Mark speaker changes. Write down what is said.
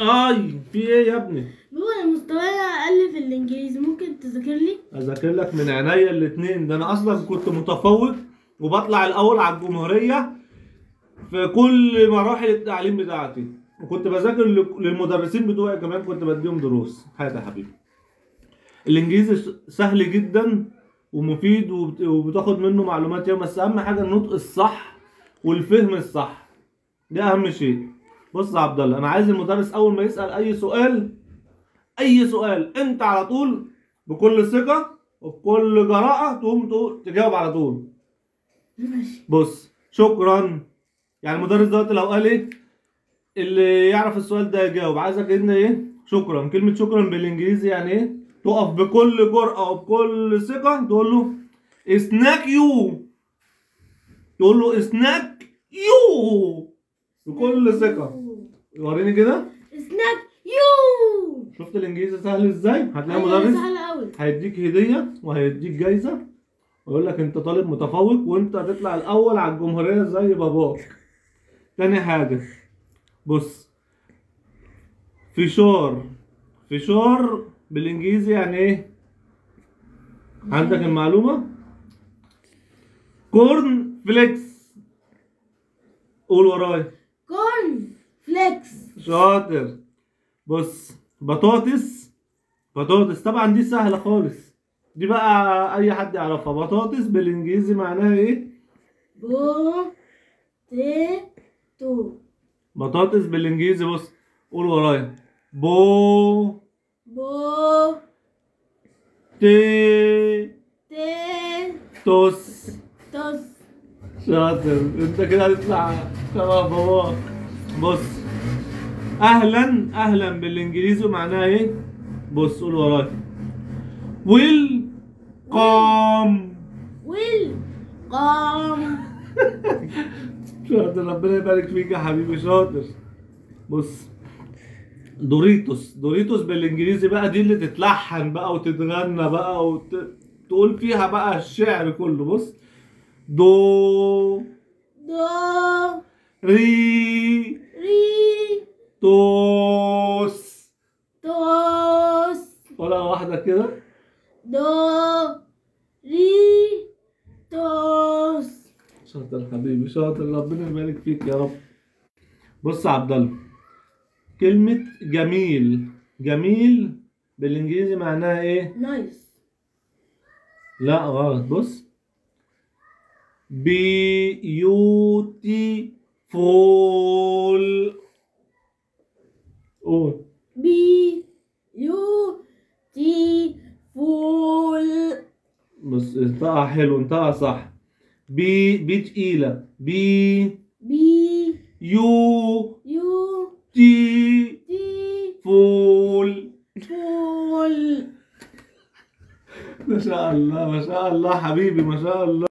Speaker 1: اي في ايه يا ابني؟
Speaker 2: بابا انا مستواي اقل في الانجليزي، ممكن تذاكر لي؟
Speaker 1: اذاكر لك من عينيا الاثنين، ده انا اصلا كنت متفوق وبطلع الاول على الجمهورية في كل مراحل التعليم بتاعتي، وكنت بذاكر للمدرسين بتوعي كمان، كنت بديهم دروس. هات يا حبيبي. الانجليزي سهل جدا ومفيد وبتاخد منه معلومات ياما، بس اهم حاجة النطق الصح والفهم الصح، ده اهم شيء. بص يا عبد الله، انا عايز المدرس اول ما يسال اي سؤال، اي سؤال، انت على طول بكل ثقة وبكل جراءه تقوم تجاوب على طول.
Speaker 2: ماشي.
Speaker 1: بص، شكرا. يعني المدرس دلوقتي لو قال ايه، اللي يعرف السؤال ده يجاوب. عايزك ان ايه؟ شكرا. كلمة شكرا بالانجليزي يعني ايه؟ تقف بكل جرأة وبكل ثقة تقول له thank you، تقول له thank you بكل ثقة. وريني كده.
Speaker 2: thank you.
Speaker 1: شفت الانجليزي سهل ازاي؟ هتلاقي مدرس
Speaker 2: سهل قوي
Speaker 1: هيديك هدية وهيديك جايزة ويقول لك انت طالب متفوق وانت هتطلع الاول على الجمهورية زي باباك. تاني حاجة، بص، فشار. فشار بالانجليزي يعني ايه؟ عندك المعلومة؟ corn flakes. قول ورايا.
Speaker 2: corn flakes.
Speaker 1: شاطر. بص، بطاطس. بطاطس طبعا دي سهلة خالص، دي بقى اي حد يعرفها. بطاطس بالانجليزي معناها ايه؟
Speaker 2: potato.
Speaker 1: بطاطس بالانجليزي، بص قول ورايا. po
Speaker 2: po
Speaker 1: تي
Speaker 2: تي
Speaker 1: tos.
Speaker 2: tos.
Speaker 1: شاطر، انت كده هتطلع شبه باباك. بص، اهلا. اهلا بالانجليزي معناها ايه؟ بص قول ورايا. welcome.
Speaker 2: welcome.
Speaker 1: شاطر، ربنا يبارك فيك يا حبيبي، شاطر. بص، دوريتوس. دوريتوس بالانجليزي بقى دي اللي تتلحن بقى وتتغنى بقى وتقول فيها بقى الشعر كله. بص، do
Speaker 2: do
Speaker 1: ri
Speaker 2: ri
Speaker 1: tos.
Speaker 2: tos.
Speaker 1: ولا واحدة كده.
Speaker 2: do ri tos.
Speaker 1: شاطر حبيبي، شاطر، ربنا يبارك فيك يا رب. بص يا عبد الله، كلمة جميل. جميل بالانجليزي معناها ايه؟
Speaker 2: nice.
Speaker 1: لا غلط. بص، beautiful. قول.
Speaker 2: beautiful.
Speaker 1: بص، انطقها حلو، انطقها صح. B B تقيلة. B
Speaker 2: B
Speaker 1: U
Speaker 2: U
Speaker 1: T
Speaker 2: T
Speaker 1: ful.
Speaker 2: ful.
Speaker 1: ما شاء الله، ما شاء الله حبيبي، ما شاء الله.